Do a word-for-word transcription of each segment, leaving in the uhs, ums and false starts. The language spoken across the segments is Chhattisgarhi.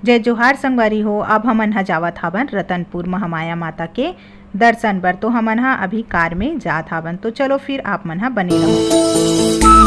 जय जोहार संगवारी हो, अब हमन ह जावत हावन रतनपुर महामाया माता के दर्शन बर। तो हमन ह अभी कार में जात हावन, तो चलो फिर आप मन ह बने रहो।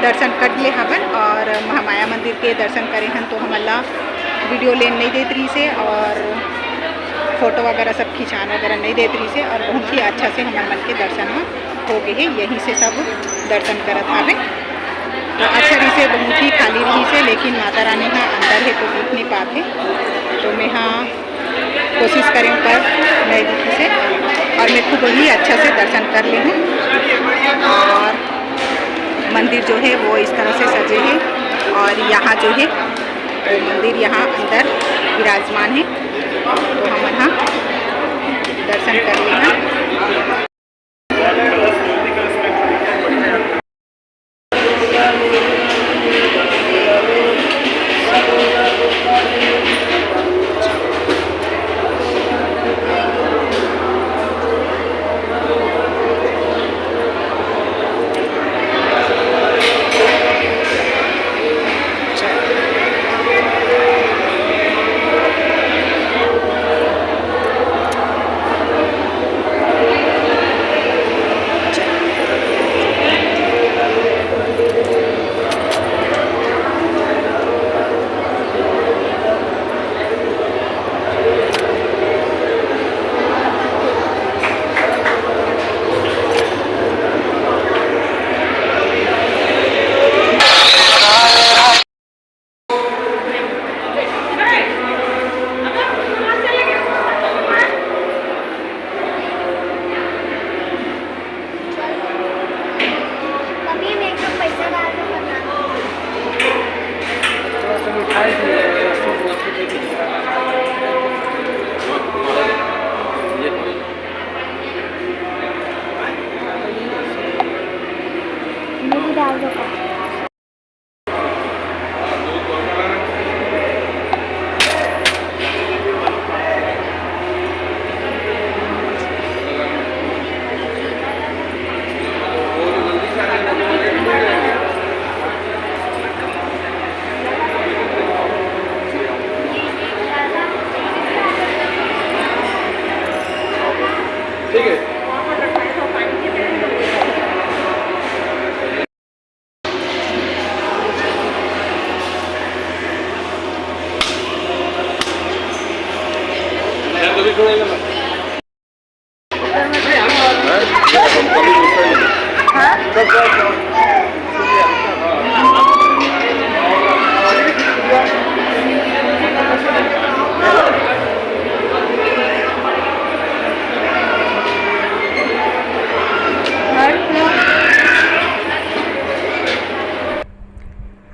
दर्शन कर ले हवन और महामाया मंदिर के दर्शन करे हन, तो हमन ला वीडियो लेन नहीं देत रहिस हे और फोटो वगैरह सब खिंचान वगैरह नहीं देत रहिस हे और बहुत ही अच्छा से हमर मन के दर्शन ह हो गए हे। यहीं से सब दर्शन करत हवे, तो अच्छा रहिस हे, बहुत ही खाली रहिस हे, लेकिन माता रानी ह अंदर हे तो दिख नहीं पात हे। तो मैं ह कोशिश करें पर नहीं दिखिस हे और मैं खूब ही अच्छा से दर्शन कर ली हूँ। और मंदिर जो है वो इस तरह से सजे हैं और यहाँ जो है वो मंदिर यहाँ अंदर विराजमान है, तो हमन ह दर्शन कर लेना।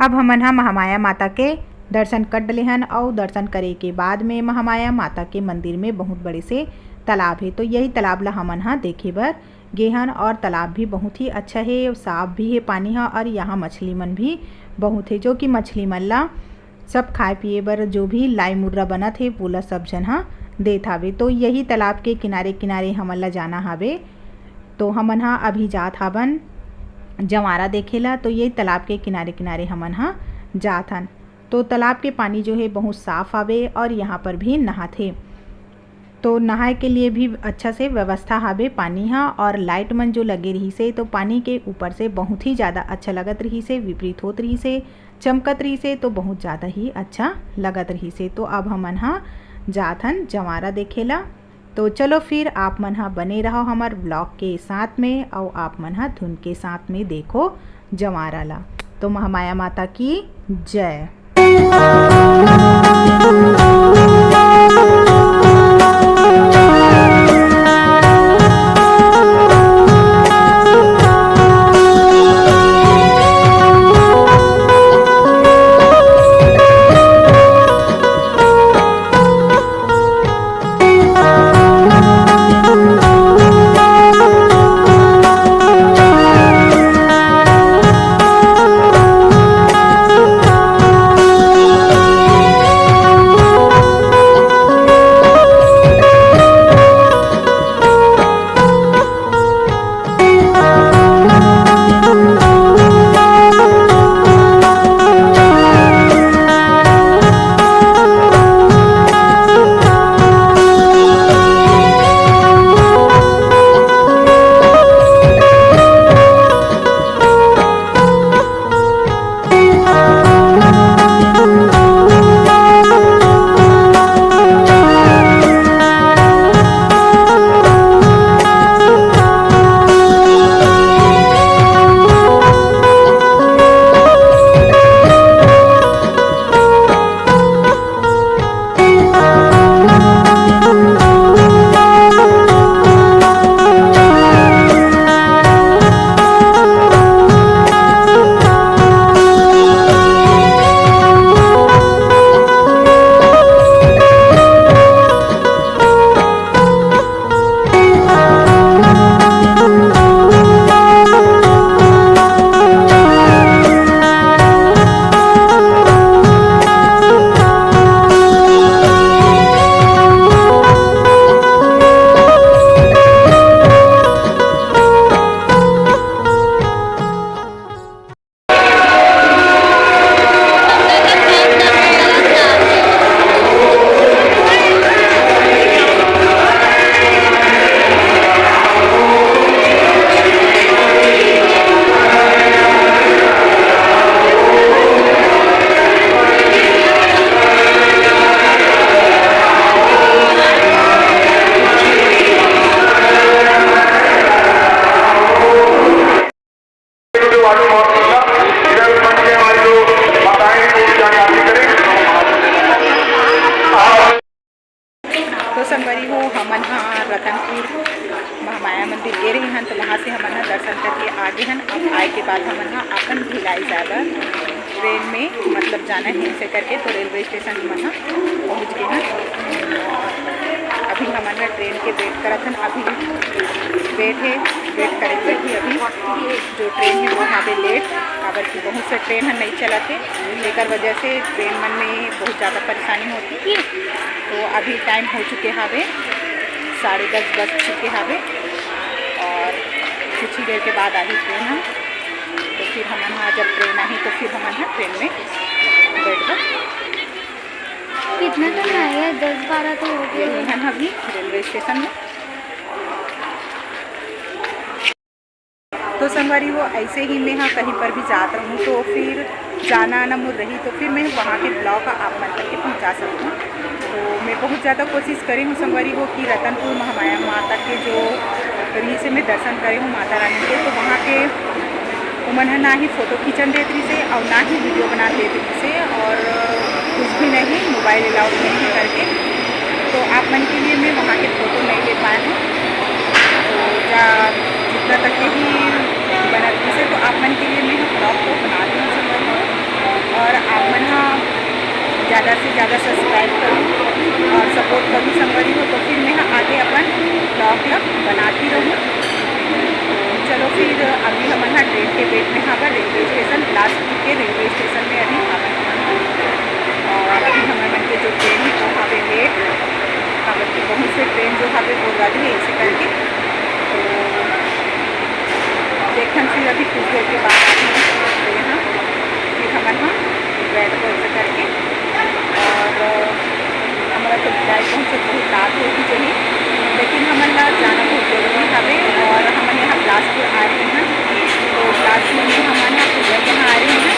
अब हमन ह महामाया माता के दर्शन कर डले हन अउ दर्शन करे के बाद में महामाया माता के मंदिर में बहुत बड़े से तालाब हे, तो यही तालाब ला हमन ह देखे बर गे हन। और तालाब भी बहुत ही अच्छा हे, साफ भी हे पानी ह और यहाँ मछली मन भी बहुत हे, जो कि मछली मन ला सब खाए पिए बर जो भी लाई मुर्रा बनत हे, वोला सब झन ह देत हावे। तो यही तालाब के किनारे किनारे हमन ला जाना हावे। तो हमन ह अभी जात हावन जंवारा देखे ला। तो ये तालाब के किनारे किनारे हमन ह जात हन। तो तालाब के पानी जो है बहुत साफ हावे और यहाँ पर भी नहाथे। तो नहाए के लिए भी अच्छा से व्यवस्था हावे पानी ह, और लाइट मन जो लगे रहिस हे, तो पानी के ऊपर से बहुत ही ज़्यादा अच्छा लगत रहिस हे, विपरीत होत रहिस हे, चमकत रहिस हे, तो बहुत ज़्यादा ही अच्छा लगत रहिस हे। तो अब हमन ह जात हन जंवारा देखे ला। तो चलो फिर आप मन ह बने रहो हमर vlog के साथ में, अउ आप मन ह धुन के साथ में देखो जंवारा ला। तो महामाया माता की जय। संगवारी हो, हमन ह रतनपुर महामाया मंदिर गे रहे हन, तो वहाँ से हमन ह दर्शन करके आ गे हन। अब आए के बाद हमन ह अपन भिलाई जाए बर ट्रेन में, मतलब, जाना है इसे करके, तो रेलवे स्टेशन हमन ह पहुँच गे हन। अभी हमन ह ट्रेन के वेट करत हन। अभी वेट है, वेट करे के ही अभी जो ट्रेन है वो हावे लेट, काबर कि बहुत से ट्रेन ह नहीं चलत है, एकर वजह से ट्रेन मन में बहुत ज़्यादा परेशानी होती है। तो अभी टाइम हो चुके हावे, साढ़े दस बज चुके हावे और कुछ ही देर के बाद आही ट्रेन ह। तो फिर हमन ह, जब ट्रेन आही तो फिर हमन ह ट्रेन में बैठबो। कितना जन आए हैं? दस बारह तो हो गए। यही हन अभी रेलवे स्टेशन में। तो संगवारी हो, ऐसे ही मैं ह कहीं पर भी जात रहूँ तो फिर जाना आना मोर रही, तो फिर मैं वहाँ के ब्लॉग आप मन तक के पहुँचा सकूँ। तो मैं बहुत ज़्यादा कोशिश करी हूँ संगवारी हो कि रतनपुर महामाया माता के जो रहिसे मैं दर्शन करे हूँ माता रानी के, तो वहाँ के उमन ह ना ही फोटो खींचन देत रहिसे और ना ही वीडियो बना देत रहिसे और कुछ भी नहीं, मोबाइल अलाउड नहीं करके। तो आप मन के लिए मैं वहाँ के फोटो नहीं ले पाए हूँ। तो जा, जितना तक के ही बनत रहिसे, तो आप मन के लिए मैं ब्लॉग को बना दूँ संगवारी हो। और आप मन ह ज़्यादा से ज़्यादा सब्सक्राइब करूँ और सपोर्ट करूँ संगवारी हो, तो फिर मैं ह आगे अपन ब्लॉग ला बनाती रहूँ। तो चलो फिर अभी हमन ह ट्रेन के वेट में हावन रेलवे स्टेशन, बिलासपुर के रेलवे स्टेशन में अभी हावन हमन ह। और अभी हमन मन के जो ट्रेन है वो हावे लेट, काबर कि बहुत से ट्रेन जो हावे वो रद्द है इसे करके। तो देखन फिर अभी कुछ देर के बाद आही ट्रेन ह, फिर हमन ह बैठ कर इसे करके। और हमारा तो भिलाई पहुँचे बहुत रात होगी जही, लेकिन हमन ला जाना बहुत जरूरी हवे और हमन यहाँ बिलासपुर आ रहे हैं। तो बिलासपुर में हमन ह पूजा के यहाँ आ रहे हैं,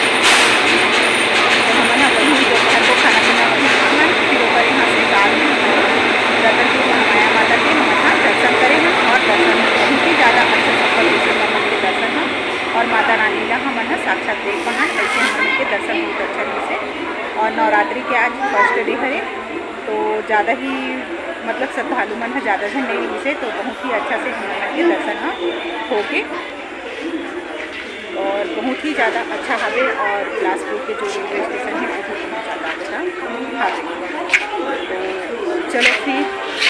तो हमन ह वहीं दोपहर को खाना पीना वहीं खाना, फिर ओकर यहाँ से रात में हमन रतनपुर महामाया माता के हमन ह दर्शन करे हैं और दर्शन बहुत ही ज़्यादा अच्छा सफल जैसे हमन के दर्शन ह और माता रानी ला हमन ह साक्षात देख पाहन, ऐसे हमन के दर्शन बहुत अच्छा जैसे। और नवरात्रि के आज फर्स्ट डे हरे, तो ज़्यादा ही, मतलब, श्रद्धालु मन ह ज़्यादा झन नहीं रहिसे, तो बहुत ही अच्छा से हमन के दर्शन ह होके और बहुत ही ज़्यादा अच्छा हवे। और बिलासपुर के जो रेलवे स्टेशन है वो भी बहुत ज़्यादा अच्छा हवे। तो चलो फिर